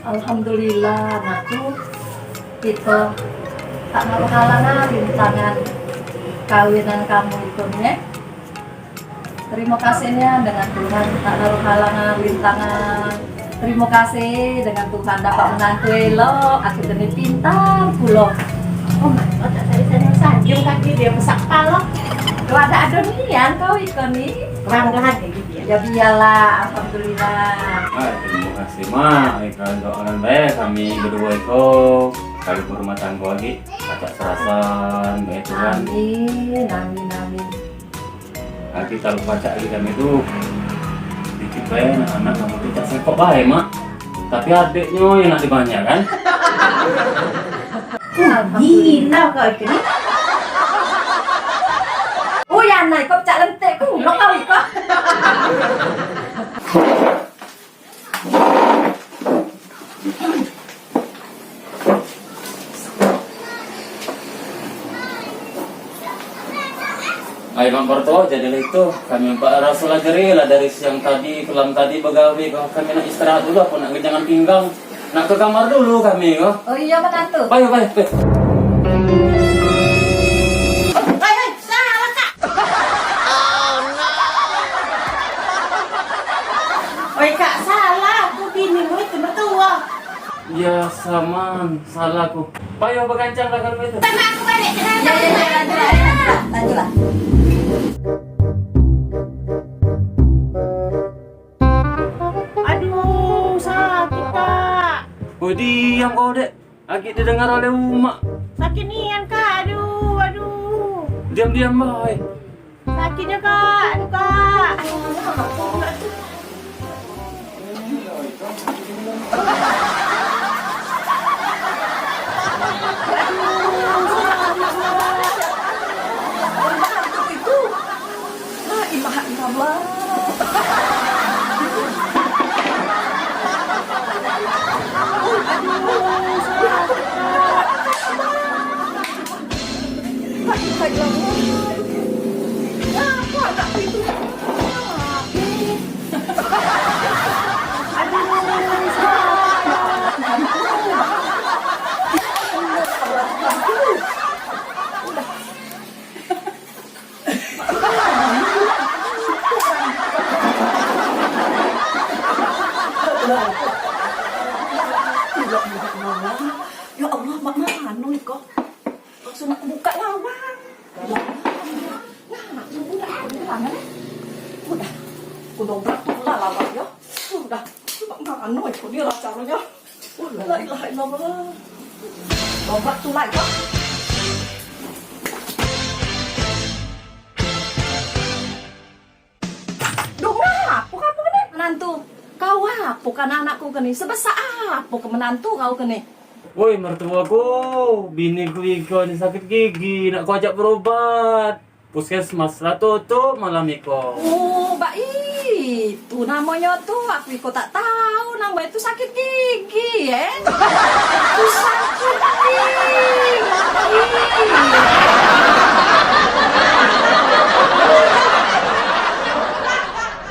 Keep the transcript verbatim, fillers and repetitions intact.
Alhamdulillah, anakku, kita tak mau kalangan rintangan kawinan kamu itu, ya. Terima kasihnya dengan Tuhan tak naruh halangan, rintangan. Terima kasih dengan Tuhan dapat menantu elok, aku kena pintar pulo. Oh, mak, tak saya saya sanjung kaki dia besak palo. Kalau ada ada nian kau ikon ni. Kurang lagi dia. Ya biarlah, alhamdulillah. Ah, terima kasih, Mak. Eh, kalau doakan baik kami berdua itu kalau berumah tangga lagi, pacak serasan, baik Tuhan. Amin, amin, amin. Nanti kalau pacak lagi kami tu dikit bae anak-anak kamu tu tak sengkok bae, Mak. Tapi adiknya yang nak dibanyak kan? Gila kau itu ni. Oh ya, Nay, kau pecak lentik ku, lo kau ikut. Ai, Bang Korto, jadilah itu. Kami empat rasul aja lah dari siang tadi, kelam tadi begawe. Kami nak istirahat dulu, apa nak genjangan pinggang. Nak ke kamar dulu kami, kah? Oh iya, menantu. Payo, payo, payo. Oi, Kak, salah aku bini mu itu mertua. Ya, saman, salah aku. Payo begancang lah kalau itu. Tengah aku balik ke dalam. Ya, ya, ya, lanjutlah, lanjutlah. Aduh, sakit, Kak. Oh, diam kau, Dek. Agak didengar oleh umak. Sakit nian, Kak. Aduh, aduh. Diam-diam bae. Sakitnya, Kak. Aduh, Kak. La ilaha illallah. La ilaha illallah. Apa anak itu? Aduh, Tuhanku. Ya Allah, mak mano iko? Langsung nak buka lawang. Ya Allah, nah, udah, udah, udah. Udah, aku dobrak tu lah lawang ya. Udah, mak mano iko ni lah caranya. La ilaha illallah. Dobrak tu lah iko. Duh, ngapo kamu kene? Menantu, kau apo kan anakku kene? Sebesak apo ke menantu kau kene? Woi, mertuaku, biniku iko ni sakit gigi, nak ku ajak berobat. Puskesmas lah tutup malam iko. Oh, bak itu namonyo tu, aku iko tak tahu namo itu sakit gigi, eh. Susah